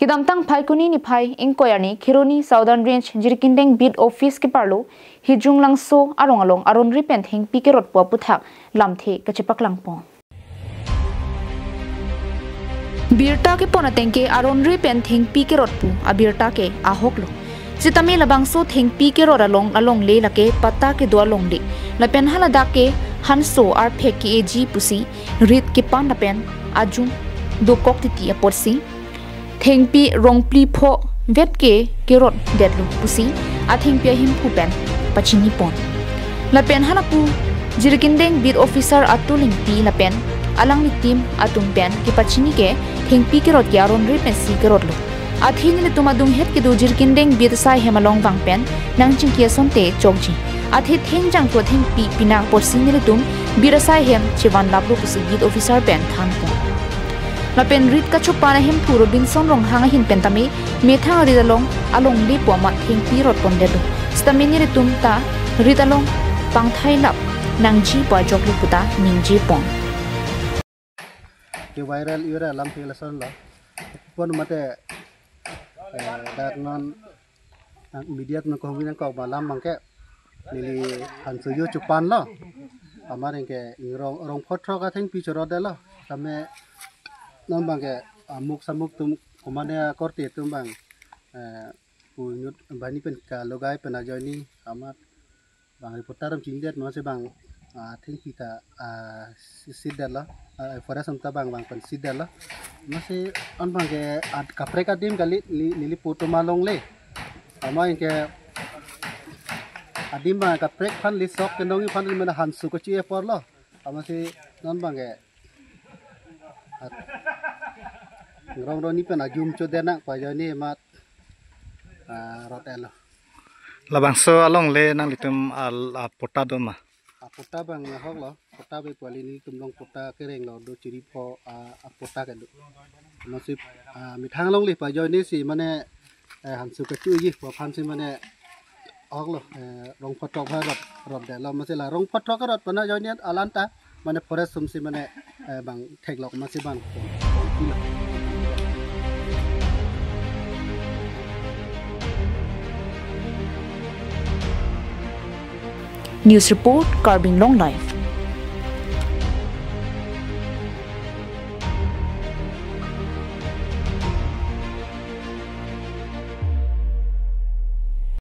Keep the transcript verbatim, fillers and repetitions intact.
Kedamtang Phaikuni niphai ingkoi arni Kheroni Southern Range Jirikindeng Beat Office keparlo Hijunglangso arong along aron ri pen thengpi kerot pu aputhak lamthe kachepaklang pon. Birta kepon ateng ke aron ri pen thengpi kerot pu abirta ke ahok lo. Sitame labangso thengpi kerot along alongle lake patta kedo alongle. Lapen haladak ke hanso arphek ke-eji pusi rit kepan lapen ajung dokok titi apotsi thengpi rongphli pho vet ke kerot detlo pusi athengpi ahemphu pen pachini pon. Lapen halapu Jirikindeng Beat Officer Atul Ingti lapen alangli team atum pen kepachini ke thengpi kerot ke aron ri pensi kerot lo. Athe nelitum adunghet kedo Jirikindeng Beat asai hem along vang pen nangchingki asonte chokji. Athe thengjang pu thengpi pinak apotsi nelitum Beat asai hem chevan laplo pusi Beat Officer pen than pon. Lapen rit kachopan ahemphu Robinson Ronghang ahin pen tame methang rit along alongle pu amat thengpi rot pon detlo. Sitame nelitum ta rit along pangthai lap nangji pu ajoklo puta ningje pon. Ke viral ira lamthe lason lo. Pon mate, eh, dak non, ah, media nangkok, nangkok ba lam abang ke neli hanso yo chepanlo. Amat anke rong, rong pho throk athengpi cherot detlo. Tame non abang ke amuk samuk atum komane akorte atum abang, eh, punyut bani pen kalogai pen ajoine amat abang reporter atum chingdet masi abang, ah, thengpi ta, ah, si-, seat detlo, ah, forest atum ta abang abang pen seat detlo. Masi an abang ke ad-, kaprek adim kali neli, neli pu atum alongle. Amat anke adim abang kaprek aphan neli sok kenong aphan neli mena hanso kachi-e porlo. Amatsi non abang ke at-, rong roni pen ajum chodenak pu ajoine amat, ah, rot detlo. Labangso alongle nanglitum al-, apatta do ma? Apatta abang ahok lo, patta be pu kali, nelitum along patta kereng lo do chiri pho, ah, apatta kedo. Masi, ah, methang alongle pu ajoine si mane, eh, hanso kachu-eji pu aphansi mane ahok lo, eh, rong pho throk ha rot, rot detlo masi la rong pho throk rot pu ajoine alanta mane forest atumsi mane, eh, abang theklok masi abang. News report, Karbi Anglong Live.